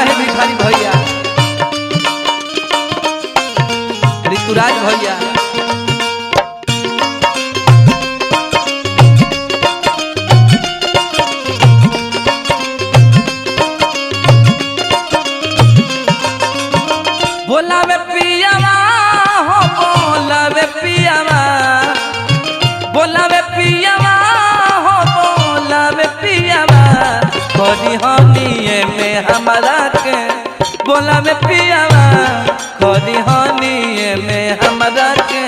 रहे भिखारी भैया, ऋतुराज भैया। बोलावे पियावा हो, बोलावे पियावा, बोलावे पियावा हो, बोलावे पियावा, खरिहनिए में हमरा के, बोलावे पियावा खरिहनिए में हमरा के,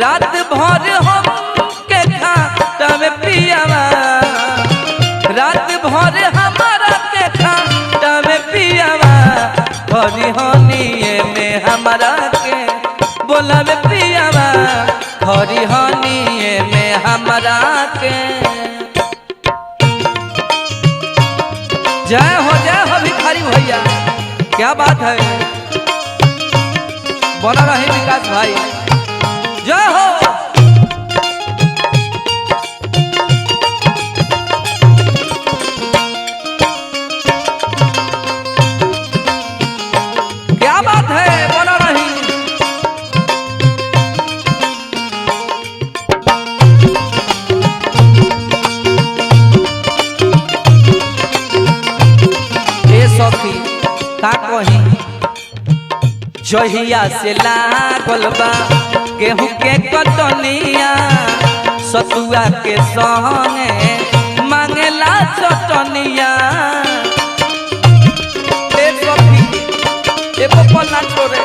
रात भर हम के खातावे पियावा, रात भर हमारा के खातावे पियावा, खरिहनिए में हमरा के, बोलावे पियावा खरिहनिए में हमरा के। जय हो, जय हो भिखारी भैया, क्या बात है, बना रहे विकास भाई, जय हो। क्या बात है, बना रही। ए सखी का कही, जहिया से लागल बा गेहूं के कटनिया, सतुआ के संगे मांगेला चटनिया। ए सखी एको पल ना छोड़े,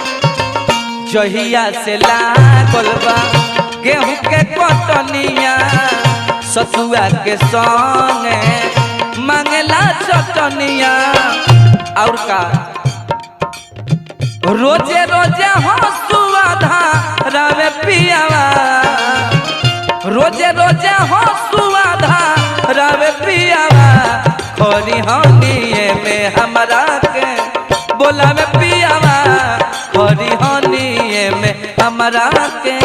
जहिया से लागल बा गेहूं के कटनिया, सतुआ के संगे मांगेला चटनिया। और का रोजे रोजे हंसुआ धारावे पियावा, रोजे रोजे हंसुआ धारावे पियावा, खरिहनिए में हमरा के, बोलावे पियावा खरिहनिए में हमरा के।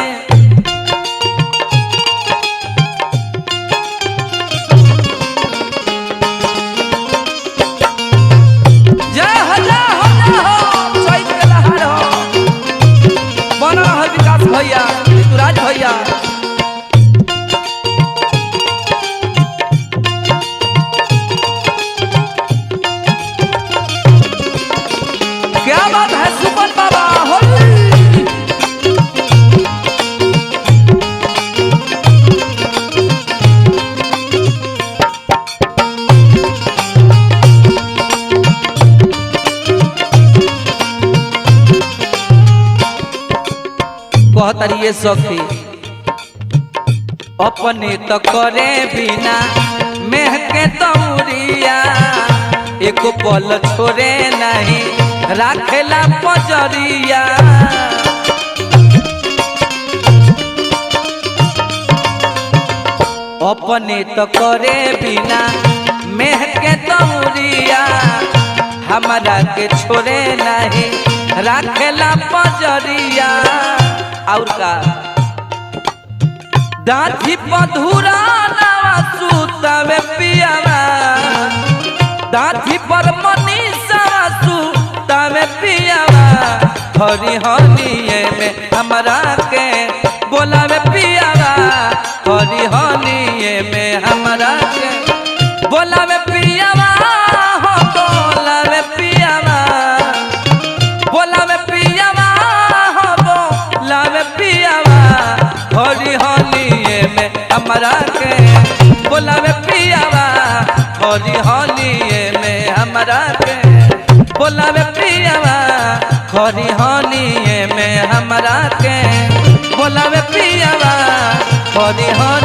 जय हो, जय हो, जय हो, चैत के लहार हो, बना रह विकास भैया, ऋतुराज भैया। क्या बात है सुमन बाबा, होली। कहतरिए सखी, अपने तो करे बिना मेहके दौरिया, एको पल छोड़े नहीं राखेला पजरिया। अपने तो करे बिना मेहके दौरिया, हमारा के छोड़े नहीं राखेला पजरिया। और का दाँती पधुरा नवा सुतावे पियावा, दाँती पर मनीषा सुतावे पियावा, खरिहनिए में हमरा के, बोलावे पियावा खरिहनिए में हमरा के, बोलावे पियावा हो, बोलावे पियावा, बोलावे पियावा हो, बोलावे पियावा, खरिहनिए में हमरा के, बोलावे पियावा खरिहनिए में हमरा के, बोलावे पियावा खरिहनिए में हमरा के, बोलावे पियावा खरिहनिए।